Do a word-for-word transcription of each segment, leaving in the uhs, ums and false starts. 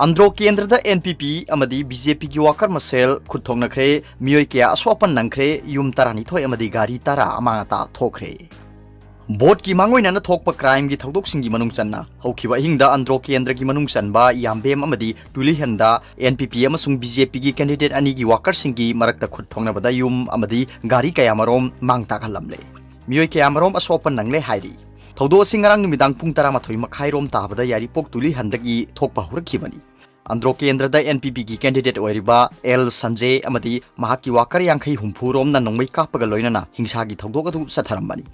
ꯑꯟꯗ꯭ꯔꯣ ꯀꯦꯟꯗ꯭ꯔꯗ N P ꯄꯤ ꯑꯃꯗꯤ B J ꯄꯤꯒꯤ ꯋꯥꯀꯔ ꯃꯁꯦꯜ ꯈꯨꯠ ꯊꯣꯛꯅꯈ꯭ꯔꯦ꯫ ꯃꯤꯑꯣꯏ ꯀꯌꯥ ꯑꯁꯣꯛ ꯑꯄꯟ ꯅꯪꯈ꯭ꯔꯦ꯫ ꯌꯨꯝ ꯇꯔꯥꯅꯤꯊꯣꯏ ꯑꯃꯗꯤ ꯒꯥꯔꯤ ꯇꯔꯥ ꯑꯃꯥꯡ ꯑꯇꯥ ꯊꯣꯛꯈ꯭ꯔꯦ꯫ ꯚꯣꯠꯀꯤ ꯃꯥꯡꯑꯣꯏꯅꯅ ꯊꯣꯛꯄ ꯀ꯭ꯔꯥꯏꯝꯒꯤ ꯊꯧꯗꯣꯛꯁꯤꯡꯒꯤ ꯃꯅꯨꯡ ꯆꯟꯅ ꯍꯧꯈꯤꯕ ꯑꯍꯤꯡꯗ ꯑꯟꯗ꯭ꯔꯣ ꯀꯦꯟꯗ꯭ꯔꯒꯤ ꯃꯅꯨꯡ ꯆꯟꯕ ꯌꯥꯝꯕꯦꯝ ꯑꯃꯗꯤ ꯇꯨꯂꯤꯍꯟꯗ ꯑꯦꯟ ꯄꯤ ꯄꯤ ꯑꯃꯁꯨꯡ ꯕꯤ ꯖꯦ ꯄꯤꯒꯤ ꯀꯦꯟꯗꯤꯗꯦꯠ ꯑꯅꯤꯒꯤ ꯋꯥꯀꯔꯁꯤꯡꯒꯤ ꯃꯔꯛꯇ ꯈꯨꯠ ꯊꯣꯛꯅꯕꯗ ꯌꯨꯝ ꯑꯃꯗꯤ ꯒꯥꯔꯤ ꯀꯌꯥꯃꯔꯣꯝ ꯃꯥꯡ ꯇꯥꯛꯍꯜꯂꯝꯂꯦ꯫ ꯃꯤꯑꯣꯏ ꯀꯌꯥꯃꯔꯣꯝ ꯑꯁꯣꯛ ꯑꯄꯟ ꯅꯪꯂꯦ ꯍꯥꯏꯔꯤ꯫ ꯊꯧꯗꯣꯛ ꯑꯁꯤ ꯉꯔꯥꯡ ꯅꯨꯃꯤꯗꯥꯡ ꯄꯨꯡ ꯇꯔꯥꯃꯥꯊꯣꯏ ꯃꯈꯥꯏꯔꯣꯝ ꯇꯥꯕꯗ ꯌꯥꯏꯔꯤꯄꯣꯛ ꯇꯨꯂꯤꯍꯟꯗꯒꯤ ꯊꯣꯛꯄ ꯍꯧꯔꯛꯈꯤꯕꯅꯤ꯫ ꯑꯟꯗ꯭ꯔꯣ ꯀꯦꯟꯗ꯭ꯔꯗ ꯑꯦꯟ ꯄꯤ ꯄꯤꯒꯤ ꯀꯦꯟꯗꯤꯗꯦꯠ ꯑꯣꯏꯔꯤꯕ ꯑꯦꯜ ꯁꯟꯖꯦ ꯑꯃꯗꯤ ꯃꯍꯥꯛꯀꯤ ꯋꯥꯀꯔ ꯌꯥꯡꯈꯩ ꯍꯨꯝꯐꯨ ꯔꯣꯝꯅ ꯅꯣꯡꯃꯩ ꯀꯥꯞꯄꯒ ꯂꯣꯏꯅꯅ ꯍꯤꯡꯁꯥꯒꯤ ꯊꯧꯗꯣꯛ ꯑꯗꯨ ꯆꯠꯊꯔꯝꯕꯅꯤ꯫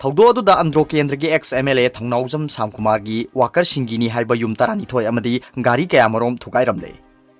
ꯊꯧꯗꯣꯛ ꯑꯗꯨꯗ ꯑꯟꯗ꯭ꯔꯣ ꯀꯦꯟꯗ꯭ꯔꯒꯤ ꯑꯦꯛꯁ ꯑꯦꯝ ꯑꯦꯜ ꯑꯦ ꯊꯧꯅꯥꯎꯖꯝ ꯁꯥꯝꯀꯨꯃꯥꯔꯒꯤ ꯋꯥꯀꯔꯁꯤꯡꯒꯤꯅꯤ ꯍꯥꯏꯕ ꯌꯨꯝ ꯇꯔꯥꯅꯤꯊꯣꯏ ꯑꯃꯗꯤ ꯒꯥꯔꯤ ꯀꯌꯥꯃꯔꯣꯝ ꯊꯨꯒꯥꯏꯔꯝꯂꯦ꯫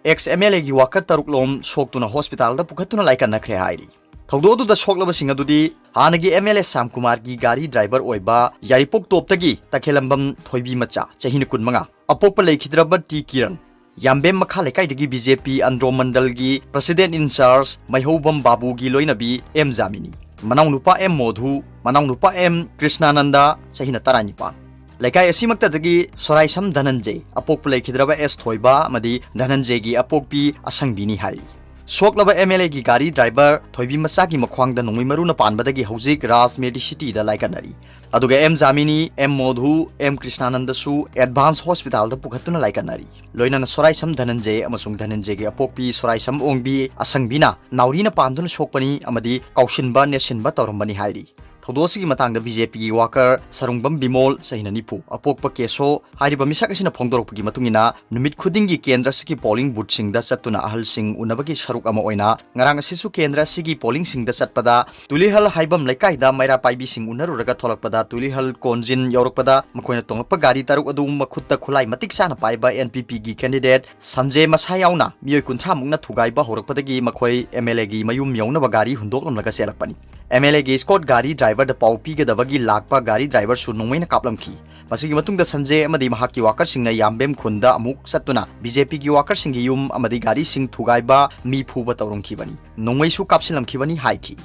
ꯑꯦꯛꯁ ꯑꯦꯝ ꯑꯦꯜ ꯑꯦꯒꯤ ꯋꯥꯀꯔ ꯇꯔꯨꯛ ꯂꯣꯝ ꯁꯣꯛꯇꯨꯅ ꯍꯣꯁꯄꯤꯇꯥꯜꯗ ꯄꯨꯈꯠꯇꯨꯅ ꯂꯥꯏꯀꯠꯅꯈ꯭ꯔꯦ ꯍꯥꯏꯔꯤ꯫ ꯊꯧꯗꯣꯛ ꯑꯗꯨꯗ ꯁꯣꯛꯂꯕꯁꯤꯡ ꯑꯗꯨꯗꯤ ꯍꯥꯟꯅꯒꯤ ꯑꯦꯝ ꯑꯦꯜ ꯑꯦ ꯁꯥꯝꯀꯨꯃꯥꯔꯒꯤ ꯒꯥꯔꯤ ꯗ꯭ꯔꯥꯏꯚꯔ ꯑꯣꯏꯕ ꯌꯥꯏꯔꯤꯄꯣꯛ ꯇꯣꯞꯇꯒꯤ ꯇꯈꯦꯂꯝꯕꯝ ꯊꯣꯏꯕꯤ ꯃꯆꯥ, ꯆꯍꯤꯅ ꯀꯨꯟꯃꯉꯥ, ꯑꯄꯣꯛꯄ ꯂꯩꯈꯤꯗ꯭ꯔꯕ ꯇꯤ ꯀꯤꯔꯟ, ꯌꯥꯝꯕꯦꯝ ꯃꯈꯥ ꯂꯩꯀꯥꯏꯗꯒꯤ ꯕꯤ ꯖꯦ ꯄꯤ ꯑꯟꯗ꯭ꯔꯣ ꯃꯟꯗꯜꯒꯤ president in charge ꯃꯩꯍꯧꯕꯝ ꯕꯥꯕꯨꯒꯤ ꯂꯣꯏꯅꯕꯤ ꯑꯦꯝ ꯖꯥꯃꯤꯅꯤ, ꯃꯅꯥꯎꯅꯨꯄꯥ ꯑꯦꯝ ꯃꯣꯙꯨ, ꯃꯅꯥꯎꯅꯨꯄꯥ ꯑꯦꯝ ꯀ꯭ꯔꯤꯁꯅꯥꯅꯟꯗ, ꯆꯍꯤꯅ ꯇꯔꯥꯅꯤꯄꯥꯟ꯫ ꯂꯩꯀꯥꯏ ꯑꯁꯤꯃꯛꯇꯗꯒꯤ ꯁꯣꯔꯥꯏꯁꯝ ꯙꯅꯟꯖꯦ, ꯑꯄꯣꯛꯄ ꯂꯩꯈꯤꯗ꯭ꯔꯕ ꯑꯦꯁ ꯊꯣꯏꯕ ꯑꯃꯗꯤ ꯙꯅꯟꯖꯦꯒꯤ ꯑꯄꯣꯛꯄꯤ ꯑꯁꯪꯕꯤꯅꯤ ꯍꯥꯏꯔꯤ꯫ ꯁꯣꯛꯂꯕ ꯑꯦꯝ ꯑꯦꯜ ꯑꯦꯒꯤ ꯒꯥꯔꯤ ꯗ꯭ꯔꯥꯏꯚꯔ ꯊꯣꯏꯕꯤ ꯃꯆꯥꯒꯤ ꯃꯈ꯭ꯋꯥꯡꯗ ꯅꯣꯡꯃꯩ ꯃꯔꯨꯅ ꯄꯥꯟꯕꯗꯒꯤ ꯍꯧꯖꯤꯛ ꯔꯥꯖ ꯃꯦꯗꯤꯁꯤꯇꯤꯗ ꯂꯥꯏꯀꯠꯅꯔꯤ꯫ ꯑꯗꯨꯒ ꯑꯦꯝ ꯖꯥꯃꯤꯅꯤ, ꯑꯦꯝ ꯃꯣꯙꯨ, ꯑꯦꯝ ꯀ꯭ꯔꯤꯁꯅꯥꯅꯟꯗꯁꯨ advance hospitalꯗ ꯄꯨꯈꯠꯇꯨꯅ ꯂꯥꯏꯀꯠꯅꯔꯤ꯫ ꯂꯣꯏꯅꯅ ꯁꯣꯔꯥꯏꯁꯝ ꯙꯅꯟꯖꯦ ꯑꯃꯁꯨꯡ ꯙꯅꯟꯖꯦꯒꯤ ꯑꯄꯣꯛꯄꯤ ꯁꯣꯔꯥꯏꯁꯝ ꯑꯣꯡꯕꯤ ꯑꯁꯪꯕꯤꯅ ꯅꯥꯎꯔꯤꯅ ꯄꯥꯟꯗꯨꯅ ꯁꯣꯛꯄꯅꯤ ꯑꯃꯗꯤ ꯀꯥꯎꯁꯤꯟꯕ ꯅꯦꯠꯁꯤꯟꯕ ꯇꯧꯔꯝꯕꯅꯤ ꯍꯥꯏꯔꯤ꯫ ꯊꯧꯗꯣꯛ ꯑꯁꯤꯒꯤ ꯃꯇꯥꯡꯗ ꯕꯤ ꯖꯦ ꯄꯤꯒꯤ ꯋꯥꯀꯔ ꯁꯔꯨꯡꯕꯝ ꯕꯤꯃꯣꯜ, ꯆꯍꯤꯅ ꯅꯤꯐꯨ, ꯑꯄꯣꯛꯄ ꯀꯦꯁꯣ ꯍꯥꯏꯔꯤꯕ ꯃꯤꯁꯛ ꯑꯁꯤꯅ ꯐꯣꯡꯗꯣꯔꯛꯄꯒꯤ ꯃꯇꯨꯡ ꯏꯟꯅ, ꯅꯨꯃꯤꯠ ꯈꯨꯗꯤꯡꯒꯤ ꯀꯦꯟꯗ꯭ꯔ ꯑꯁꯤꯒꯤ polling boothꯁꯤꯡꯗ ꯆꯠꯇꯨꯅ ꯑꯍꯜꯁꯤꯡ ꯎꯅꯕꯒꯤ ꯁꯔꯨꯛ ꯑꯃ ꯑꯣꯏꯅ ꯉꯔꯥꯡ ꯑꯁꯤꯁꯨ ꯀꯦꯟꯗ꯭ꯔ ꯑꯁꯤꯒꯤ pollingꯁꯤꯡꯗ ꯆꯠꯄꯗ ꯇꯨꯂꯤꯍꯜ ꯍꯥꯏꯕꯝ ꯂꯩꯀꯥꯏꯗ ꯃꯩꯔꯥ ꯄꯥꯏꯕꯤꯁꯤꯡ ꯎꯅꯔꯨꯔꯒ ꯊꯣꯛꯂꯛꯄꯗ ꯇꯨꯂꯤꯍꯜ ꯀꯣꯟꯖꯤꯟ ꯌꯧꯔꯛꯄꯗ ꯃꯈꯣꯏꯅ ꯇꯣꯡꯂꯛꯄ ꯒꯥꯔꯤ ꯇꯔꯨꯛ ꯑꯗꯨ ꯃꯈꯨꯠꯇ ꯈꯨꯠꯂꯥꯏ ꯃꯇꯤꯛ ꯆꯥꯅ ꯄꯥꯏꯕ ꯑꯦꯟ ꯄꯤ ꯄꯤꯒꯤ candidate ꯁꯟꯖꯦ ꯃꯁꯥ ꯌꯥꯎꯅ ꯃꯤꯑꯣꯏ ꯀꯨꯟꯊ꯭ꯔꯥ ꯃꯨꯛꯅ ꯊꯨꯒꯥꯏꯕ ꯍꯧꯔꯛꯄꯗꯒꯤ ꯃꯈꯣꯏ ꯑꯦꯝ ꯑꯦꯜ ꯑꯦꯒꯤ ꯃꯌꯨꯝ ꯌꯧꯅꯕ ꯒꯥꯔꯤ ꯍꯨꯟꯗꯣꯛꯂꯝꯂꯒ ꯆꯦꯜꯂꯛꯄꯅꯤ꯫ ꯑꯦꯝ ꯑꯦꯜ ꯑꯦꯒꯤ escort ꯒꯥꯔꯤ ꯗ꯭ꯔꯥꯏꯚꯔꯗ ꯄꯥꯎ ꯄꯤꯒꯗꯕꯒꯤ ꯂꯥꯛꯄ ꯒꯥꯔꯤ ꯗ꯭ꯔꯥꯏꯚꯔꯁꯨ ꯅꯣꯡꯃꯩꯅ ꯀꯥꯞꯂꯝꯈꯤ꯫ ꯃꯁꯤꯒꯤ ꯃꯇꯨꯡꯗ ꯁꯟꯖꯦ ꯑꯃꯗꯤ ꯃꯍꯥꯛꯀꯤ ꯋꯥꯀꯔꯁꯤꯡꯅ ꯌꯥꯝꯕꯦꯝ ꯈꯨꯟꯗ ꯑꯃꯨꯛ ꯆꯠꯇꯨꯅ ꯕꯤ ꯖꯦ ꯄꯤꯒꯤ ꯋꯥꯀꯔꯁꯤꯡꯒꯤ ꯌꯨꯝ ꯑꯃꯗꯤ ꯒꯥꯔꯤꯁꯤꯡ ꯊꯨꯒꯥꯏꯕ, ꯃꯤ ꯐꯨꯕ ꯇꯧꯔꯝꯈꯤꯕꯅꯤ꯫ ꯅꯣꯡꯃꯩꯁꯨ ꯀꯥꯞꯁꯤꯜꯂꯝꯈꯤꯕꯅꯤ ꯍꯥꯏꯈꯤ꯫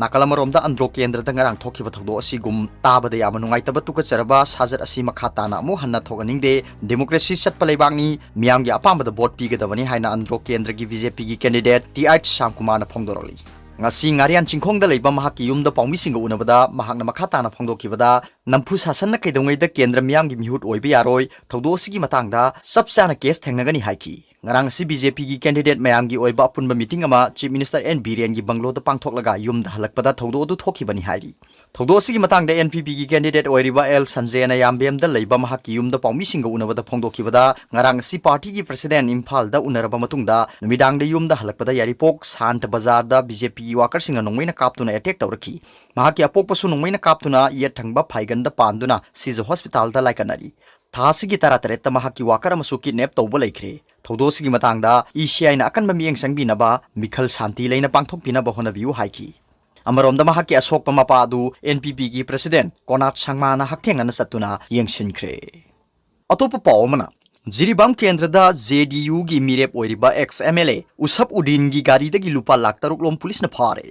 ꯅꯥꯀꯜ ꯑꯃꯔꯣꯝꯗ ꯑꯟꯗ꯭ꯔꯣ ꯀꯦꯟꯗ꯭ꯔꯗ ꯉꯔꯥꯡ ꯊꯣꯛꯈꯤꯕ ꯊꯧꯗꯣꯛ ꯑꯁꯤꯒꯨꯝ ꯇꯥꯕꯗ ꯌꯥꯝꯅ ꯅꯨꯡꯉꯥꯏꯇꯕ ꯇꯨꯀꯠꯆꯔꯕ ꯁꯥꯖꯠ ꯑꯁꯤ ꯃꯈꯥ ꯇꯥꯅ ꯑꯃꯨꯛ ꯍꯟꯅ ꯊꯣꯛꯍꯟꯅꯤꯡꯗꯦ꯫ ꯗꯦꯃꯣꯀ꯭ꯔꯦꯁꯤ ꯆꯠꯄ ꯂꯩꯕꯥꯛꯅꯤ, ꯃꯤꯌꯥꯝꯒꯤ ꯑꯄꯥꯝꯕꯗ ꯚꯣꯠ ꯄꯤꯒꯗꯕꯅꯤ ꯍꯥꯏꯅ ꯑꯟꯗ꯭ꯔꯣ ꯀꯦꯟꯗ꯭ꯔꯒꯤ ꯕꯤ ꯖꯦ ꯄꯤꯒꯤ candidate ꯇꯤ ꯑꯩꯆ ꯁ꯭ꯌꯥꯝꯀꯨꯃꯥꯔꯅ ꯐꯣꯡꯗꯣꯔꯛꯂꯤ꯫ ꯉꯁꯤ ꯉꯥꯔꯤꯌꯥꯟ ꯆꯤꯡꯈꯣꯡꯗ ꯂꯩꯕ ꯃꯍꯥꯛꯀꯤ ꯌꯨꯝꯗ ꯄꯥꯎꯃꯤꯁꯤꯡꯒ ꯎꯅꯕꯗ ꯃꯍꯥꯛꯅ ꯃꯈꯥ ꯇꯥꯅ ꯐꯣꯡꯗꯣꯛꯈꯤꯕꯗ, ꯅꯝꯐꯨ ꯁꯥꯁꯟꯅ ꯀꯩꯗꯧꯉꯩꯗ ꯀꯦꯟꯗ꯭ꯔ ꯃꯤꯌꯥꯝꯒꯤ ꯃꯤꯍꯨꯠ ꯑꯣꯏꯕ ꯌꯥꯔꯣꯏ, ꯊꯧꯗꯣꯛ ꯑꯁꯤꯒꯤ ꯃꯇꯥꯡꯗ ꯆꯞ ꯆꯥꯅ ꯀꯦꯁ ꯊꯦꯡꯅꯒꯅꯤ ꯍꯥꯏꯈꯤ꯫ ꯉꯔꯥꯡ ꯑꯁꯤ ꯕꯤ ꯖꯦ ꯄꯤꯒꯤ candidate ꯃꯌꯥꯝꯒꯤ ꯑꯣꯏꯕ ꯑꯄꯨꯟꯕ meeting ꯑꯃ Chief Minister ꯑꯦꯟ ꯕꯤꯔꯦꯟꯒꯤ ꯕꯪꯒꯂꯣꯗ ꯄꯥꯡꯊꯣꯛꯂꯒ ꯌꯨꯝꯗ ꯍꯜꯂꯛꯄꯗ ꯊꯧꯗꯣꯛ ꯑꯗꯨ ꯊꯣꯛꯈꯤꯕꯅꯤ ꯍꯥꯏꯔꯤ꯫ ꯊꯧꯗꯣꯛ ꯑꯁꯤꯒꯤ ꯃꯇꯥꯡꯗ ꯑꯦꯟ ꯄꯤ ꯄꯤꯒꯤ candidate ꯑꯣꯏꯔꯤꯕ ꯑꯦꯜ ꯁꯟꯖꯦꯅ ꯌꯥꯝꯕꯦꯝꯗ ꯂꯩꯕ ꯃꯍꯥꯛꯀꯤ ꯌꯨꯝꯗ ꯄꯥꯎꯃꯤꯁꯤꯡꯒ ꯎꯅꯕꯗ ꯐꯣꯡꯗꯣꯛꯈꯤꯕꯗ, ꯉꯔꯥꯡ ꯑꯁꯤ partyꯒꯤ president ꯏꯝꯐꯥꯜꯗ ꯎꯅꯔꯕ ꯃꯇꯨꯡꯗ ꯅꯨꯃꯤꯗꯥꯡꯗ ꯌꯨꯝꯗ ꯍꯜꯂꯛꯄꯗ ꯌꯥꯏꯔꯤꯄꯣꯛ ꯁꯥꯟꯇ ꯕꯖꯥꯔꯗ ꯕꯤ ꯖꯦ ꯄꯤꯒꯤ workerꯁꯤꯡꯅ ꯅꯣꯡꯃꯩꯅ ꯀꯥꯞꯇꯨꯅ attack ꯇꯧꯔꯛꯈꯤ꯫ ꯃꯍꯥꯛꯀꯤ ꯑꯄꯣꯛꯄꯁꯨ ꯅꯣꯡꯃꯩꯅ ꯀꯥꯞꯇꯨꯅ ꯌꯦꯠ ꯊꯪꯕ ꯐꯥꯏꯒꯟꯗ ꯄꯥꯟꯗꯨꯅ ꯁꯤꯖ ꯍꯣꯁꯄꯤꯇꯥꯜꯗ ꯂꯥꯏꯀꯠꯅꯔꯤ꯫ ꯊꯥ ꯑꯁꯤꯒꯤ ꯇꯔꯥꯇꯔꯦꯠꯇ ꯃꯍꯥꯛꯀꯤ worker ꯑꯃꯁꯨ kidnap ꯇꯧꯕ ꯂꯩꯈ꯭ꯔꯦ꯫ ꯊꯧꯗꯣꯛ ꯑꯁꯤꯒꯤ ꯃꯇꯥꯡꯗ ꯏ ꯁꯤ ꯑꯥꯏꯅ ꯑꯀꯟꯕ ꯃꯤꯠꯌꯦꯡ ꯆꯪꯕꯤꯅꯕ, ꯃꯤꯈꯜ ꯁꯥꯟꯇꯤ ꯂꯩꯅ ꯄꯥꯡꯊꯣꯛꯄꯤꯅꯕ ꯍꯣꯠꯅꯕꯤꯌꯨ ꯍꯥꯏꯈꯤ꯫ ꯑꯃꯔꯣꯝꯗ ꯃꯍꯥꯛꯀꯤ ꯑꯁꯣꯛꯄ ꯃꯄꯥ ꯑꯗꯨ ꯑꯦꯟ ꯄꯤ ꯄꯤꯒꯤ president ꯀꯣꯅꯥꯠ ꯁꯪꯃꯥꯅ ꯍꯛꯊꯦꯡꯅꯅ ꯆꯠꯇꯨꯅ ꯌꯦꯡꯁꯤꯟꯈ꯭ꯔꯦ꯫ ꯑꯇꯣꯞꯄ ꯄꯥꯎ ꯑꯃꯅ, ꯖꯤꯔꯤꯕꯥꯝ ꯀꯦꯟꯗ꯭ꯔꯗ ꯖꯦ ꯗꯤ ꯌꯨꯒꯤ ꯃꯤꯔꯦꯞ ꯑꯣꯏꯔꯤꯕ ex M L A ꯎꯁꯞ ꯎꯗꯤꯟꯒꯤ ꯒꯥꯔꯤꯗꯒꯤ ꯂꯨꯄꯥ ꯂꯥꯈ ꯇꯔꯨꯛ ꯂꯣꯝ ꯄꯨꯂꯤꯁꯅ ꯐꯥꯔꯦ꯫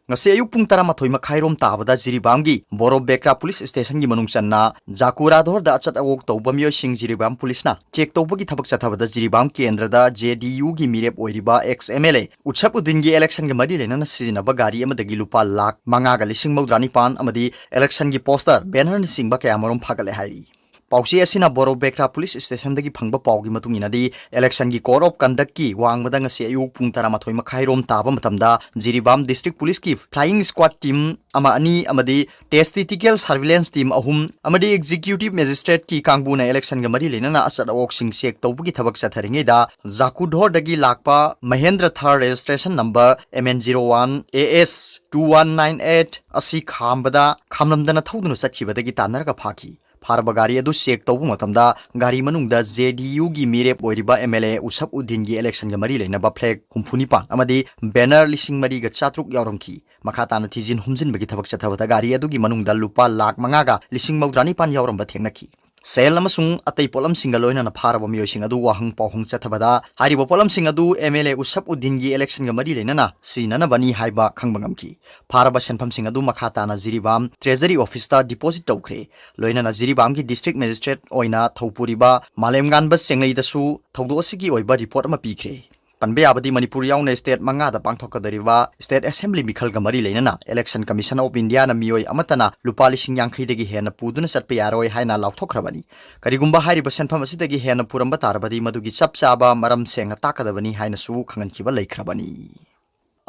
ꯉꯁꯤ ꯑꯌꯨꯛ ꯄꯨꯡ ꯇꯔꯥꯃꯥꯊꯣꯏ ꯃꯈꯥꯏꯔꯣꯝ ꯇꯥꯕꯗ ꯖꯤꯔꯤꯕꯥꯝꯒꯤ ꯕꯣꯔꯣ ꯕꯦꯀ꯭ꯔꯥ ꯄꯨꯂꯤꯁ ꯁ꯭ꯇꯦꯁꯟꯒꯤ ꯃꯅꯨꯡ ꯆꯟꯅ ꯖꯥꯀꯨꯔꯥꯙꯣꯔꯗ ꯑꯆꯠ ꯑꯋꯣꯛ ꯇꯧꯕ ꯃꯤꯑꯣꯏꯁꯤꯡ ꯖꯤꯔꯤꯕꯥꯝ ꯄꯨꯂꯤꯁꯅ check ꯇꯧꯕꯒꯤ ꯊꯕꯛ ꯆꯠꯊꯕꯗ ꯖꯤꯔꯤꯕꯥꯝ ꯀꯦꯟꯗ꯭ꯔꯗ ꯖꯦ ꯗꯤ ꯌꯨꯒꯤ ꯃꯤꯔꯦꯞ ꯑꯣꯏꯔꯤꯕ ex M L A ꯎꯠꯁꯞ ꯎꯗꯤꯟꯒꯤ electionꯒ ꯃꯔꯤ ꯂꯩꯅꯅ ꯁꯤꯖꯤꯟꯅꯕ ꯒꯥꯔꯤ ꯑꯃꯗꯒꯤ ꯂꯨꯄꯥ ꯂꯥꯈ ꯃꯉꯥꯒ ꯂꯤꯁꯤꯡ ꯃꯧꯗ꯭ꯔꯥ ꯅꯤꯄꯥꯟ ꯑꯃꯗꯤ electionꯒꯤ poster, bannerꯅꯆꯤꯡꯕ ꯀꯌꯥꯃꯔꯨꯝ ꯐꯥꯒꯠꯂꯦ ꯍꯥꯏꯔꯤ꯫ ꯄꯥꯎꯆꯦ ꯑꯁꯤꯅ ꯕꯣꯔꯣ ꯕꯦꯀ꯭ꯔꯥ ꯄꯨꯂꯤꯁ ꯁ꯭ꯇꯦꯁꯟꯗꯒꯤ ꯐꯪꯕ ꯄꯥꯎꯒꯤ ꯃꯇꯨꯡ ꯏꯟꯅꯗꯤ, electionꯒꯤ code of conductꯀꯤ ꯋꯥꯡꯃꯗ ꯉꯁꯤ ꯑꯌꯨꯛ ꯄꯨꯡ ꯇꯔꯥꯃꯥꯊꯣꯏ ꯃꯈꯥꯏꯔꯣꯝ ꯇꯥꯕ ꯃꯇꯝꯗ ꯖꯤꯔꯤꯕꯥꯝ district ꯄꯨꯂꯤꯁꯀꯤ flying squad team ꯑꯃ ꯑꯅꯤ ꯑꯃꯗꯤ tactical surveillance team ꯑꯍꯨꯝ ꯑꯃꯗꯤ executive magistrateꯀꯤ ꯀꯥꯡꯕꯨꯅ electionꯒ ꯃꯔꯤ ꯂꯩꯅꯅ ꯑꯆꯠ ꯑꯋꯣꯛꯁꯤꯡ check ꯇꯧꯕꯒꯤ ꯊꯕꯛ ꯆꯠꯊꯔꯤꯉꯩꯗ, ꯖꯥꯀꯨꯗꯣꯔꯗꯒꯤ ꯂꯥꯛꯄ ꯃꯍꯦꯟꯗ꯭ꯔ ꯊꯥꯔ registration number M N zero one A S two one nine eight ꯑꯁꯤ ꯈꯥꯝꯕꯗ ꯈꯥꯝꯂꯝꯗꯅ ꯊꯧꯗꯨꯅ ꯆꯠꯈꯤꯕꯗꯒꯤ ꯇꯥꯟꯅꯔꯒ ꯐꯥꯈꯤ꯫ ꯐꯥꯔꯕ ꯒꯥꯔꯤ ꯑꯗꯨ check ꯇꯧꯕ ꯃꯇꯝꯗ ꯒꯥꯔꯤ ꯃꯅꯨꯡꯗ ꯖꯦ ꯗꯤ ꯌꯨꯒꯤ ꯃꯤꯔꯦꯞ ꯑꯣꯏꯔꯤꯕ M L A ꯎꯁꯞ ꯎꯗꯤꯟꯒꯤ electionꯒ ꯃꯔꯤ ꯂꯩꯅꯕ flag ꯍꯨꯝꯐꯨ ꯅꯤꯄꯥꯟ ꯑꯃꯗꯤ banner ꯂꯤꯁꯤꯡ ꯃꯔꯤꯒ ꯆꯥꯇ꯭ꯔꯨꯛ ꯌꯥꯎꯔꯝꯈꯤ꯫ ꯃꯈꯥ ꯇꯥꯅ ꯊꯤꯖꯤꯟ ꯍꯨꯝꯖꯤꯟꯕꯒꯤ ꯊꯕꯛ ꯆꯠꯊꯕꯗ ꯒꯥꯔꯤ ꯑꯗꯨꯒꯤ ꯃꯅꯨꯡꯗ ꯂꯨꯄꯥ ꯂꯥꯈ ꯃꯉꯥꯒ ꯂꯤꯁꯤꯡ ꯃꯧꯗ꯭ꯔꯥ ꯅꯤꯄꯥꯟ ꯌꯥꯎꯔꯝꯕ ꯊꯦꯡꯅꯈꯤ꯫ ꯁꯦꯜ ꯑꯃꯁꯨꯡ ꯑꯇꯩ ꯄꯣꯠꯂꯝꯁꯤꯡꯒ ꯂꯣꯏꯅꯅ ꯐꯥꯔꯕ ꯃꯤꯑꯣꯏꯁꯤꯡ ꯑꯗꯨ ꯋꯥꯍꯪ ꯄꯥꯎꯍꯪ ꯆꯠꯊꯕꯗ ꯍꯥꯏꯔꯤꯕ ꯄꯣꯠꯂꯝꯁꯤꯡ ꯑꯗꯨ MLA ꯎꯁꯞ ꯎꯗꯤꯟꯒꯤ election ꯒ ꯃꯔꯤ ꯂꯩꯅꯅ ꯁꯤꯖꯤꯟꯅꯅꯕꯅꯤ ꯍꯥꯏꯕ ꯈꯪꯕ ꯉꯝꯈꯤ꯫ ꯐꯥꯔꯕ ꯁꯦꯟꯐꯝꯁꯤꯡ ꯑꯗꯨ ꯃꯈꯥ ꯇꯥꯅ ꯖꯤꯔꯤꯕꯥꯝ Treasury Office ꯇ deposit ꯇꯧꯈ꯭ꯔꯦ꯫ ꯂꯣꯏꯅꯅ ꯖꯤꯔꯤꯕꯥꯝꯒꯤ district magistrate ꯑꯣꯏꯅ ꯊꯧꯄꯨꯔꯤꯕ ꯃꯥꯂꯦꯝꯉꯥꯟꯕ ꯆꯦꯡꯂꯩꯗꯁꯨ ꯊꯧꯗꯣꯛ ꯑꯁꯤꯒꯤ ꯑꯣꯏꯕ report ꯑꯃ ꯄꯤꯈ꯭ꯔꯦ꯫ ꯄꯟꯕ ꯌꯥꯕꯗꯤ ꯃꯅꯤꯄꯨꯔ ꯌꯥꯎꯅ state ꯃꯉꯥꯗ ꯄꯥꯡꯊꯣꯛꯀꯗꯧꯔꯤꯕ State Assembly ꯃꯤꯈꯜꯒ ꯃꯔꯤ ꯂꯩꯅꯅ Election Commission of India ꯅ ꯃꯤꯑꯣꯏ ꯑꯃꯠꯇꯅ ꯂꯨꯄꯥ ꯂꯤꯁꯤꯡ ꯌꯥꯡꯈꯩꯗꯒꯤ ꯍꯦꯟꯅ ꯄꯨꯗꯨꯅ ꯆꯠꯄ ꯌꯥꯔꯣꯏ ꯍꯥꯏꯅ ꯂꯥꯎꯊꯣꯛꯈ꯭ꯔꯕꯅꯤ꯫ ꯀꯔꯤꯒꯨꯝꯕ ꯍꯥꯏꯔꯤꯕ ꯁꯦꯟꯐꯝ ꯑꯁꯤꯗꯒꯤ ꯍꯦꯟꯅ ꯄꯨꯔꯝꯕ ꯇꯥꯔꯕꯗꯤ ꯃꯗꯨꯒꯤ ꯆꯞ ꯆꯥꯕ ꯃꯔꯝ ꯁꯦꯡꯅ ꯇꯥꯛꯀꯗꯕꯅꯤ ꯍꯥꯏꯅꯁꯨ ꯈꯪꯍꯟꯈꯤꯕ ꯂꯩꯈ꯭ꯔꯕꯅꯤ꯫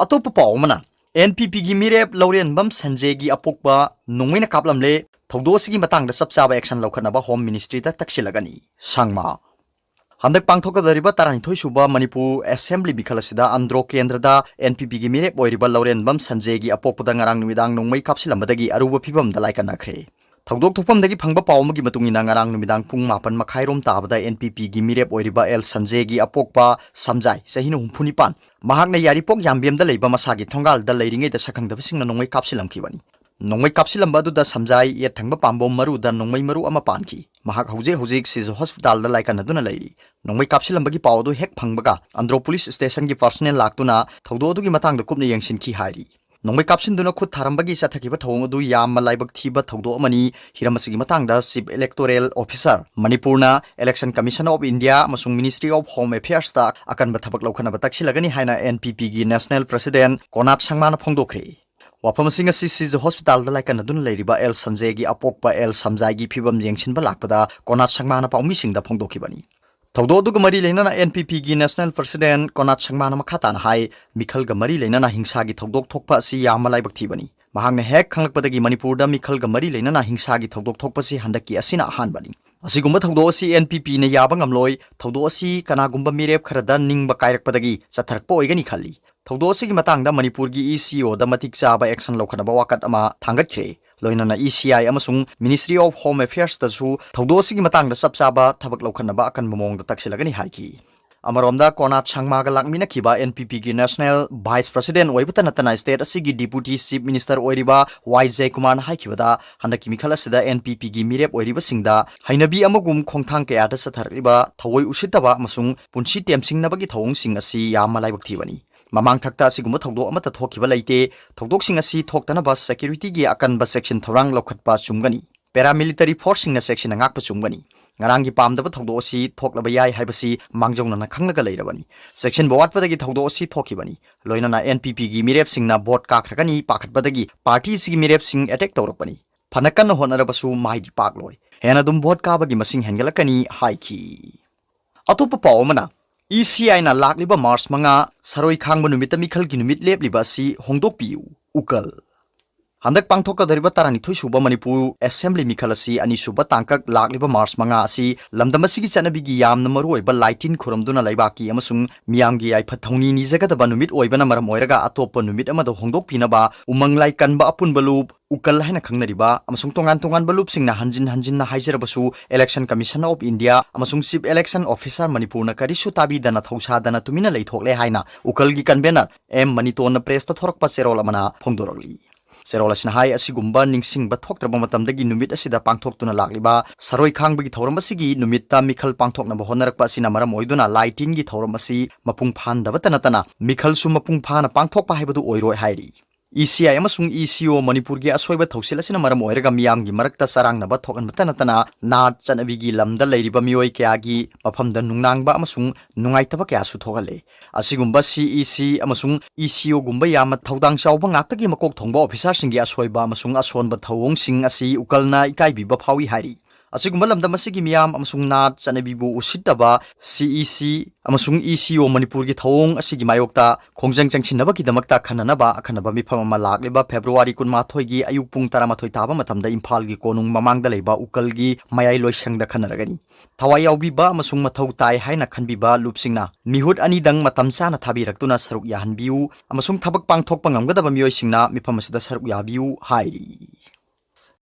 ꯑꯇꯣꯞꯄ ꯄꯥꯎ ꯑꯃꯅ, NPP ꯒꯤ ꯃꯤꯔꯦꯞ ꯂꯧꯔꯦꯟꯕꯝ ꯁꯟꯖꯦꯒꯤ ꯑꯄꯣꯛꯄ ꯅꯣꯡꯃꯩꯅ ꯀꯥꯞꯂꯝꯂꯦ꯫ ꯊꯧꯗꯣꯛ ꯑꯁꯤꯒꯤ ꯃꯇꯥꯡꯗ ꯆꯞ ꯆꯥꯕ action ꯂꯧꯈꯠꯅꯕ Home Ministry ꯗ ꯇꯛꯁꯤꯜꯂꯒꯅꯤ꯫ ꯁꯪꯃꯥ꯫ ꯍꯟꯗꯛ ꯄꯥꯡꯊꯣꯛꯀꯗꯧꯔꯤꯕ ꯇꯔꯥꯅꯤꯊꯣꯏ ꯁꯨꯕ ꯃꯅꯤꯄꯨꯔ Assembly ꯃꯤꯈꯜ ꯑꯁꯤꯗ ꯑꯟꯗ꯭ꯔꯣ ꯀꯦꯟꯗ꯭ꯔꯗ NPP ꯒꯤ ꯃꯤꯔꯦꯞ ꯑꯣꯏꯔꯤꯕ ꯂꯧꯔꯦꯟꯕꯝ ꯁꯟꯖꯦꯒꯤ ꯑꯄꯣꯛꯄꯗ ꯉꯔꯥꯡ ꯅꯨꯃꯤꯗꯥꯡ ꯅꯣꯡꯃꯩ ꯀꯥꯞꯁꯤꯜꯂꯝꯕꯗꯒꯤ ꯑꯔꯨꯕ ꯐꯤꯕꯝꯗ ꯂꯥꯏꯀꯠꯅꯈ꯭ꯔꯦ꯫ ꯊꯧꯗꯣꯛ ꯊꯣꯛꯐꯝꯗꯒꯤ ꯐꯪꯕ ꯄꯥꯎ ꯑꯃꯒꯤ ꯃꯇꯨꯡ ꯏꯟꯅ, ꯉꯔꯥꯡ ꯅꯨꯃꯤꯗꯥꯡ ꯄꯨꯡ ꯃꯥꯄꯟ ꯃꯈꯥꯏꯔꯣꯝ ꯇꯥꯕꯗ NPP ꯒꯤ ꯃꯤꯔꯦꯞ ꯑꯣꯏꯔꯤꯕ ꯑꯦꯜ ꯁꯟꯖꯦꯒꯤ ꯑꯄꯣꯛꯄ ꯁꯝꯖꯥꯏ, ꯆꯍꯤꯅ ꯍꯨꯝꯐꯨ ꯅꯤꯄꯥꯟ, ꯃꯍꯥꯛꯅ ꯌꯥꯏꯔꯤꯄꯣꯛ ꯌꯥꯝꯕꯦꯝꯗ ꯂꯩꯕ ꯃꯁꯥꯒꯤ ꯊꯣꯡꯒꯥꯜꯗ ꯂꯩꯔꯤꯉꯩꯗ ꯁꯛꯈꯪꯗꯕꯁꯤꯡꯅ ꯅꯣꯡꯃꯩ ꯀꯥꯞꯁꯤꯜꯂꯝꯈꯤꯕꯅꯤ꯫ ꯅꯣꯡꯃꯩ ꯀꯥꯞꯁꯤꯜꯂꯝꯕ ꯑꯗꯨꯗ ꯁꯝꯖꯥꯏ ꯌꯦꯠ ꯊꯪꯕ ꯄꯥꯝꯕꯣꯝ ꯃꯔꯨꯗ ꯅꯣꯡꯃꯩ ꯃꯔꯨ ꯑꯃ ꯄꯥꯟꯈꯤ꯫ ꯃꯍꯥꯛ ꯍꯧꯖꯤꯛ ꯍꯧꯖꯤꯛ ꯁꯤꯖ ꯍꯣꯁꯄꯤꯇꯥꯜꯗ ꯂꯥꯏꯀꯠꯅꯗꯨꯅ ꯂꯩꯔꯤ꯫ ꯅꯣꯡꯃꯩ ꯀꯥꯞꯁꯤꯜꯂꯝꯕꯒꯤ ꯄꯥꯎ ꯑꯗꯨ ꯍꯦꯛ ꯐꯪꯕꯒ ꯑꯟꯗ꯭ꯔꯣ ꯄꯨꯂꯤꯁ ꯁ꯭ꯇꯦꯁꯟꯒꯤ personnel ꯂꯥꯛꯇꯨꯅ ꯊꯧꯗꯣꯛ ꯑꯗꯨꯒꯤ ꯃꯇꯥꯡꯗ ꯀꯨꯞꯅ ꯌꯦꯡꯁꯤꯟꯈꯤ ꯍꯥꯏꯔꯤ꯫ ꯅꯣꯡꯃꯩ ꯀꯥꯞꯁꯤꯟꯗꯨꯅ ꯈꯨꯠ ꯊꯥꯔꯝꯕꯒꯤ ꯆꯠꯊꯈꯤꯕ ꯊꯧꯑꯣꯡ ꯑꯗꯨ ꯌꯥꯝꯅ ꯂꯥꯏꯕꯛ ꯊꯤꯕ ꯊꯧꯗꯣꯛ ꯑꯃꯅꯤ꯫ ꯍꯤꯔꯝ ꯑꯁꯤꯒꯤ ꯃꯇꯥꯡꯗ Chief Electoral Officer, ꯃꯅꯤꯄꯨꯔꯅ Election Commission of India ꯑꯃꯁꯨꯡ Ministry of Home Affairs ꯇ ꯑꯀꯟꯕ ꯊꯕꯛ ꯂꯧꯈꯠꯅꯕ ꯇꯛꯁꯤꯜꯂꯒꯅꯤ ꯍꯥꯏꯅ NPP ꯒꯤ National President ꯀꯣꯅꯥꯠ ꯁꯪꯃꯥꯅ ꯐꯣꯡꯗꯣꯛꯈ꯭ꯔꯦ꯫ ꯋꯥꯐꯝꯁꯤꯡ ꯑꯁꯤ ꯁꯤꯖ ꯍꯣꯁꯄꯤꯇꯥꯜꯗ ꯂꯥꯏꯀꯠꯅꯗꯨꯅ ꯂꯩꯔꯤꯕ ꯑꯦꯜ ꯁꯟꯖꯦꯒꯤ ꯑꯄꯣꯛꯄ ꯑꯦꯜ ꯁꯝꯖꯥꯏꯒꯤ ꯐꯤꯕꯝ ꯌꯦꯡꯁꯤꯟꯕ ꯂꯥꯛꯄꯗ ꯀꯣꯅꯥꯠ ꯁꯪꯃꯥꯅ ꯄꯥꯎꯃꯤꯁꯤꯡꯗ ꯐꯣꯡꯗꯣꯛꯈꯤꯕꯅꯤ꯫ ꯊꯧꯗꯣꯛ ꯑꯗꯨꯒ ꯃꯔꯤ ꯂꯩꯅꯅ NPP ꯒꯤ National President ꯀꯣꯅꯥꯠ ꯁꯪꯃꯥꯅ ꯃꯈꯥ ꯇꯥꯅ ꯍꯥꯏ, ꯃꯤꯈꯜꯒ ꯃꯔꯤ ꯂꯩꯅꯅ ꯍꯤꯡꯁꯥꯒꯤ ꯊꯧꯗꯣꯛ ꯊꯣꯛꯄ ꯑꯁꯤ ꯌꯥꯝꯅ ꯂꯥꯏꯕꯛ ꯊꯤꯕꯅꯤ꯫ ꯃꯍꯥꯛꯅ ꯍꯦꯛ ꯈꯪꯂꯛꯄꯗꯒꯤ ꯃꯅꯤꯄꯨꯔꯗ ꯃꯤꯈꯜꯒ ꯃꯔꯤ ꯂꯩꯅꯅ ꯍꯤꯡꯁꯥꯒꯤ ꯊꯧꯗꯣꯛ ꯊꯣꯛꯄꯁꯤ ꯍꯟꯗꯛꯀꯤ ꯑꯁꯤꯅ ꯑꯍꯥꯟꯕꯅꯤ꯫ ꯑꯁꯤꯒꯨꯝꯕ ꯊꯧꯗꯣꯛ ꯑꯁꯤ NPP ꯅ ꯌꯥꯕ ꯉꯝꯂꯣꯏ꯫ ꯊꯧꯗꯣꯛ ꯑꯁꯤ ꯀꯅꯥꯒꯨꯝꯕ ꯃꯤꯔꯦꯞ ꯈꯔꯗ ꯅꯤꯡꯕ ꯀꯥꯏꯔꯛꯄꯗꯒꯤ ꯆꯠꯊꯔꯛꯄ ꯑꯣꯏꯒꯅꯤ ꯈꯜꯂꯤ꯫ ꯊꯧꯗꯣꯛ ꯑꯁꯤꯒꯤ ꯃꯇꯥꯡꯗ ꯃꯅꯤꯄꯨꯔꯒꯤ ECO ꯗ ꯃꯇꯤꯛ ꯆꯥꯕ action ꯂꯧꯈꯠꯅꯕ ꯋꯥꯀꯠ ꯑꯃ ꯊꯥꯡꯒꯠꯈ꯭ꯔꯦ꯫ ꯂꯣꯏꯅꯅ ECI ꯑꯃꯁꯨꯡ Ministry of Home Affairs ꯇꯁꯨ ꯊꯧꯗꯣꯛ ꯑꯁꯤꯒꯤ ꯃꯇꯥꯡꯗ ꯆꯞ ꯆꯥꯕ ꯊꯕꯛ ꯂꯧꯈꯠꯅꯕ ꯑꯀꯟꯕ ꯃꯑꯣꯡꯗ ꯇꯛꯁꯤꯜꯂꯒꯅꯤ ꯍꯥꯏꯈꯤ꯫ ꯑꯃꯔꯣꯝꯗ, ꯀꯣꯔꯅꯥꯠ ꯁꯪꯃꯥꯒ ꯂꯥꯛꯃꯤꯟꯅꯈꯤꯕ NPPꯒꯤ National Vice President ꯑꯣꯏꯕꯇ ꯅꯠꯇꯅ state ꯑꯁꯤꯒꯤ Deputy Chief Minister ꯑꯣꯏꯔꯤꯕ ꯋꯥꯏ ꯖꯌꯀꯨꯃꯥꯔꯅ ꯍꯥꯏꯈꯤꯕꯗ, ꯍꯟꯗꯛꯀꯤ ꯃꯤꯈꯜ ꯑꯁꯤꯗ NPPꯒꯤ ꯃꯤꯔꯦꯞ ꯑꯣꯏꯔꯤꯕꯁꯤꯡꯗ ꯍꯩꯅꯕꯤ ꯑꯃꯒꯨꯝ ꯈꯣꯡꯊꯥꯡ ꯀꯌꯥꯗ ꯆꯠꯊꯔꯛꯂꯤꯕ ꯊꯑꯣꯏ ꯎꯁꯤꯠꯇꯕ ꯑꯃꯁꯨꯡ ꯄꯨꯟꯁꯤ ꯇꯦꯝꯁꯤꯡꯅꯕꯒꯤ ꯊꯧꯑꯣꯡꯁꯤꯡ ꯑꯁꯤ ꯌꯥꯝꯅ ꯂꯥꯏꯕꯛ ꯊꯤꯕꯅꯤ꯫ ꯃꯃꯥꯡ ꯊꯛꯇ ꯑꯁꯤꯒꯨꯝꯕ ꯊꯧꯗꯣꯛ ꯑꯃꯠꯇ ꯊꯣꯛꯈꯤꯕ ꯂꯩꯇꯦ꯫ ꯊꯧꯗꯣꯛꯁꯤꯡ ꯑꯁꯤ ꯊꯣꯛꯇꯅꯕ securityꯒꯤ ꯑꯀꯟꯕ ꯆꯦꯛꯁꯤꯟ ꯊꯧꯔꯥꯡ ꯂꯧꯈꯠꯄ ꯆꯨꯝꯒꯅꯤ꯫ Paramilitary forceꯁꯤꯡꯅ ꯆꯦꯛꯁꯤꯟꯅ ꯉꯥꯛꯄ ꯆꯨꯝꯒꯅꯤ꯫ ꯉꯔꯥꯡꯒꯤ ꯄꯥꯝꯗꯕ ꯊꯧꯗꯣꯛ ꯑꯁꯤ ꯊꯣꯛꯂꯕ ꯌꯥꯏ ꯍꯥꯏꯕꯁꯤ ꯃꯥꯡꯖꯧꯅꯅ ꯈꯪꯂꯒ ꯂꯩꯔꯕꯅꯤ꯫ ꯆꯦꯛꯁꯤꯟꯕ ꯋꯥꯠꯄꯗꯒꯤ ꯊꯧꯗꯣꯛ ꯑꯁꯤ ꯊꯣꯛꯈꯤꯕꯅꯤ꯫ ꯂꯣꯏꯅꯅ NPPꯒꯤ ꯃꯤꯔꯦꯞꯁꯤꯡꯅ vote ꯀꯥꯈ꯭ꯔꯒꯅꯤ ꯄꯥꯈꯠꯄꯗꯒꯤ partyꯁꯤꯒꯤ ꯃꯤꯔꯦꯞꯁꯤꯡ attack ꯇꯧꯔꯛꯄꯅꯤ꯫ ꯐꯅ ꯀꯟꯅ ꯍꯣꯠꯅꯔꯕꯁꯨ ꯃꯥꯏꯗꯤ ꯄꯥꯛꯂꯣꯏ꯫ ꯍꯦꯟꯅ ꯑꯗꯨꯝ vote ꯀꯥꯕꯒꯤ ꯃꯁꯤꯡ ꯍꯦꯟꯒꯠꯂꯛꯀꯅꯤ ꯍꯥꯏꯈꯤ꯫ ꯑꯇꯣꯞꯄ ꯄꯥꯎ ꯑꯃꯅ, ECIꯅ ꯂꯥꯛꯂꯤꯕ March ꯃꯉꯥ ꯁꯔꯣꯏ ꯈꯥꯡꯕ ꯅꯨꯃꯤꯠꯇ ꯃꯤꯈꯜꯒꯤ ꯅꯨꯃꯤꯠ ꯂꯦꯞꯂꯤꯕ ꯑꯁꯤ ꯍꯣꯡꯗꯣꯛꯄꯤꯌꯨ, ꯎꯀꯜ꯫ ꯍꯟꯗꯛ ꯄꯥꯡꯊꯣꯛꯀꯗꯧꯔꯤꯕ ꯇꯔꯥꯅꯤꯊꯣꯏ ꯁꯨꯕ ꯃꯅꯤꯄꯨꯔ Assembly ꯃꯤꯈꯜ ꯑꯁꯤ ꯑꯅꯤꯁꯨꯕ ꯇꯥꯡꯀꯛ ꯂꯥꯛꯂꯤꯕ March ꯃꯉꯥ ꯑꯁꯤ ꯂꯝꯗꯝ ꯑꯁꯤꯒꯤ ꯆꯠꯅꯕꯤꯒꯤ ꯌꯥꯝꯅ ꯃꯔꯨꯑꯣꯏꯕ ꯂꯥꯏꯇꯤꯟ ꯈꯨꯔꯨꯝꯗꯨꯅ ꯂꯩꯕꯥꯛꯀꯤ ꯑꯃꯁꯨꯡ ꯃꯤꯌꯥꯝꯒꯤ ꯌꯥꯏꯐ ꯊꯧꯅꯤ ꯅꯤꯖꯒꯗꯕ ꯅꯨꯃꯤꯠ ꯑꯣꯏꯕꯅ ꯃꯔꯝ ꯑꯣꯏꯔꯒ ꯑꯇꯣꯞꯄ ꯅꯨꯃꯤꯠ ꯑꯃꯗ ꯍꯣꯡꯗꯣꯛꯄꯤꯅꯕ ꯎꯃꯪ ꯂꯥꯏ ꯀꯟꯕ ꯑꯄꯨꯟꯕ ꯂꯨꯞ, ꯎꯀꯜ ꯍꯥꯏꯅ ꯈꯪꯅꯔꯤꯕ, ꯑꯃꯁꯨꯡ ꯇꯣꯉꯥꯟ ꯇꯣꯉꯥꯟꯕ ꯂꯨꯞꯁꯤꯡꯅ ꯍꯟꯖꯤꯟ ꯍꯟꯖꯤꯟꯅ ꯍꯥꯏꯖꯔꯕꯁꯨ Election Commission of India ꯑꯃꯁꯨꯡ Chief Election Officer ꯃꯅꯤꯄꯨꯔꯅ ꯀꯔꯤꯁꯨ ꯇꯥꯕꯤꯗꯅ ꯊꯧꯁꯥꯗꯅ ꯇꯨꯃꯤꯟꯅ ꯂꯩꯊꯣꯛꯂꯦ ꯍꯥꯏꯅ ꯎꯀꯜꯒꯤ convener ꯑꯦꯝ ꯃꯅꯤꯇꯣꯟꯅ pressꯇ ꯊꯣꯔꯛꯄ ꯆꯦꯔꯣꯜ ꯑꯃꯅ ꯐꯣꯡꯗꯣꯔꯛꯂꯤ꯫ ꯆꯦꯔꯣꯜ ꯑꯁꯤꯅ ꯍꯥꯏ, ꯑꯁꯤꯒꯨꯝꯕ ꯅꯤꯡꯁꯤꯡꯕ ꯊꯣꯛꯇ꯭ꯔꯕ ꯃꯇꯝꯗꯒꯤ ꯅꯨꯃꯤꯠ ꯑꯁꯤꯗ ꯄꯥꯡꯊꯣꯛꯇꯨꯅ ꯂꯥꯛꯂꯤꯕ ꯁꯔꯣꯏ ꯈꯥꯡꯕꯒꯤ ꯊꯧꯔꯝ ꯑꯁꯤꯒꯤ ꯅꯨꯃꯤꯠꯇ ꯃꯤꯈꯜ ꯄꯥꯡꯊꯣꯛꯅꯕ ꯍꯣꯠꯅꯔꯛꯄ ꯑꯁꯤꯅ ꯃꯔꯝ ꯑꯣꯏꯗꯨꯅ ꯂꯥꯏꯇꯤꯟꯒꯤ ꯊꯧꯔꯝ ꯑꯁꯤ ꯃꯄꯨꯡ ꯐꯥꯍꯟꯗꯕꯇ ꯅꯠꯇꯅ ꯃꯤꯈꯜꯁꯨ ꯃꯄꯨꯡ ꯐꯥꯅ ꯄꯥꯡꯊꯣꯛꯄ ꯍꯥꯏꯕꯗꯨ ꯑꯣꯏꯔꯣꯏ ꯍꯥꯏꯔꯤ꯫ ECI ꯑꯃꯁꯨꯡ ECO ꯃꯅꯤꯄꯨꯔꯒꯤ ꯑꯁꯣꯏꯕ ꯊꯧꯁꯤꯜ ꯑꯁꯤꯅ ꯃꯔꯝ ꯑꯣꯏꯔꯒ ꯃꯤꯌꯥꯝꯒꯤ ꯃꯔꯛꯇ ꯆꯔꯥꯡꯅꯕ ꯊꯣꯛꯍꯟꯕꯇ ꯅꯠꯇꯅ ꯅꯥꯠ ꯆꯠꯅꯕꯤꯒꯤ ꯂꯝꯗ ꯂꯩꯔꯤꯕ ꯃꯤꯑꯣꯏ ꯀꯌꯥꯒꯤ ꯃꯐꯝꯗ ꯅꯨꯡꯅꯥꯡꯕ ꯑꯃꯁꯨꯡ ꯅꯨꯡꯉꯥꯏꯇꯕ ꯀꯌꯥꯁꯨ ꯊꯣꯛꯍꯜꯂꯦ꯫ ꯑꯁꯤꯒꯨꯝꯕ CEC ꯑꯃꯁꯨꯡ ECOꯒꯨꯝꯕ ꯌꯥꯝꯅ ꯊꯧꯗꯥꯡ ꯆꯥꯎꯕ ꯉꯥꯛꯇꯒꯤ ꯃꯀꯣꯛ ꯊꯣꯡꯕ officerꯁꯤꯡꯒꯤ ꯑꯁꯣꯏꯕ ꯑꯃꯁꯨꯡ ꯑꯁꯣꯟꯕ ꯊꯧꯑꯣꯡꯁꯤꯡ ꯑꯁꯤ ꯎꯀꯜꯅ ꯏꯀꯥꯏꯕꯤꯕ ꯐꯥꯎꯏ ꯍꯥꯏꯔꯤ꯫ ꯑꯁꯤꯒꯨꯝꯕ ꯂꯝꯗꯝ ꯑꯁꯤꯒꯤ ꯃꯤꯌꯥꯝ ꯑꯃꯁꯨꯡ ꯅꯥꯠ ꯆꯠꯅꯕꯤꯕꯨ ꯎꯁꯤꯠꯇꯕ CEC ꯑꯃꯁꯨꯡ ECO ꯃꯅꯤꯄꯨꯔꯒꯤ ꯊꯧꯑꯣꯡ ꯑꯁꯤꯒꯤ ꯃꯥꯌꯣꯛꯇ ꯈꯣꯡꯖꯪ ꯆꯪꯁꯤꯟꯅꯕꯒꯤꯗꯃꯛꯇ ꯑꯈꯟꯅꯅꯕ ꯑꯈꯟꯅꯕ ꯃꯤꯐꯝ ꯑꯃ ꯂꯥꯛꯂꯤꯕ February ꯀꯨꯟꯃꯥꯊꯣꯏꯒꯤ ꯑꯌꯨꯛ ꯄꯨꯡ ꯇꯔꯥꯃꯥꯊꯣꯏ ꯇꯥꯕ ꯃꯇꯝꯗ ꯏꯝꯐꯥꯜꯒꯤ ꯀꯣꯅꯨꯡ ꯃꯃꯥꯡꯗ ꯂꯩꯕ ꯎꯀꯜꯒꯤ ꯃꯌꯥꯏ ꯂꯣꯏꯁꯪꯗ ꯈꯟꯅꯔꯒꯅꯤ꯫ ꯊꯋꯥꯏ ꯌꯥꯎꯕꯤꯕ ꯑꯃꯁꯨꯡ ꯃꯊꯧ ꯇꯥꯏ ꯍꯥꯏꯅ ꯈꯟꯕꯤꯕ ꯂꯨꯞꯁꯤꯡꯅ ꯃꯤꯍꯨꯠ ꯑꯅꯤꯗꯪ ꯃꯇꯝ ꯆꯥꯅ ꯊꯥꯕꯤꯔꯛꯇꯨꯅ ꯁꯔꯨꯛ ꯌꯥꯍꯟꯕꯤꯌꯨ ꯑꯃꯁꯨꯡ ꯊꯕꯛ ꯄꯥꯡꯊꯣꯛꯄ ꯉꯝꯒꯗꯕ ꯃꯤꯑꯣꯏꯁꯤꯡꯅ ꯃꯤꯐꯝ ꯑꯁꯤꯗ ꯁꯔꯨꯛ ꯌꯥꯕꯤꯌꯨ ꯍꯥꯏꯔꯤ꯫